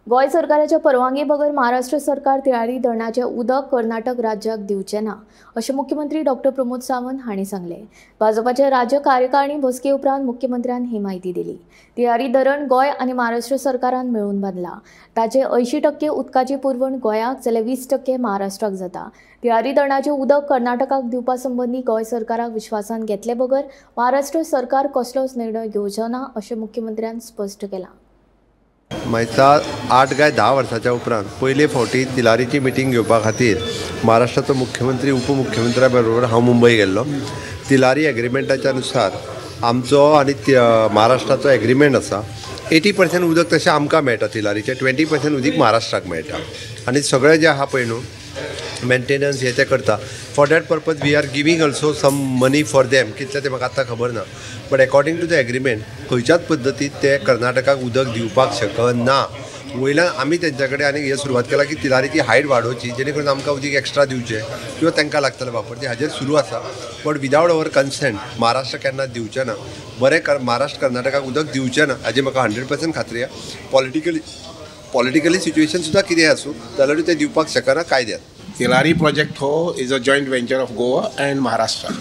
गोंय सरकाराच्या परवानगी बगर महाराष्ट्र सरकार तिळारी धरणाचें उदक कर्नाटक राज्याक दिवचें ना अशें मुख्यमंत्री डॉक्टर प्रमोद सावंत हांणी सांगलें. भाजपाचे राज्य कार्यकारिणी बसके उपरांत मुख्यमंत्र्यान ही म्हायती दिली. तिळारी धरण गोंय आनी महाराष्ट्र सरकारान मेळून बांदला. ताचे 80% उदकाची पुरवण गोंयाक जाल्यार 20% महाराष्ट्राक जाता. तिळारी धरणाचें उदक कर्नाटकाक दिवपा संबंदी गोंय सरकाराक विश्वासान घेतले बगर महाराष्ट्र सरकार कसलोच निर्णय घेवचो ना अशें मुख्यमंत्र्यान स्पश्ट केलां. म्हायसा 8 काय 10 वर्साच्या उपरांत पयले फावटी तिलारीची मिटींग घेवपा खातीर महाराष्ट्राचो मुख्यमंत्री उपमुख्यमंत्र्या बरोबर हांव मुंबय गेल्लो. तिलारी एग्रीमेंटाच्या नुसार आमचो आनी महाराष्ट्राचो एग्रीमेंट आसा. 80% उदक तशें आमकां मेळटा तिलारीचें, 20% उदीक महाराष्ट्राक मेळटा आनी सगळें जें आहा पळय न्हू मेंटेनन्स हे ते करता. For that purpose we are giving also some money for them. कितलें तें म्हाका आतां खबर ना, but according to the agreement खंयच्याच पद्दतीन ते कर्नाटकाक उदक दिवपाक शकना. वयल्यान आमी तेंच्या कडेन आनी हे सुरवात केला की तिलारीची हायट वाडोवची जेणे करून आमकां उदीक एक्स्ट्रा दिवचें किंवा तांकां लागतलें वापर, ते हाजेर सुरू आसा. But without our consent Maharashtra केन्ना दिवचें ना. बरें महाराष्ट्र कर्नाटकाक उदक दिवचें ना हाजी म्हाका 100% खात्री आसा. पॉलिटिकली सिच्युएशन सुद्दां कितें आसूं जाल्यारूय तें दिवपाक शकना कायद्यान. तिलारी प्रोजेक्ट हो is a joint venture of Goa and Maharashtra.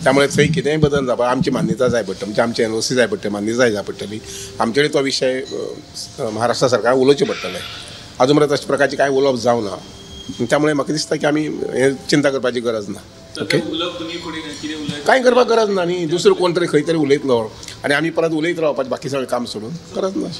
त्यामुळे थंय कितेंय बदल जावपाक आमची मान्यता जाय पडटा, म्हणजे आमची एनओसी जाय पडटली, मान्यता जाय पडटली. आमचे कडेन तो विशय महाराष्ट्र सरकाराक उलोवचें पडटलें. अजून मेरेन तशे प्रकारचें कांय उलोवप जावना, त्यामुळे म्हाका दिसता की आमी हें चिंता करपाची गरज ना. ओके, कांय करपाक गरज ना न्ही, दुसरो कोण तरी खंय तरी उलयतलो आनी आमी परत उलयत रावपाचें, बाकी सगळें काम सोडून गरज ना.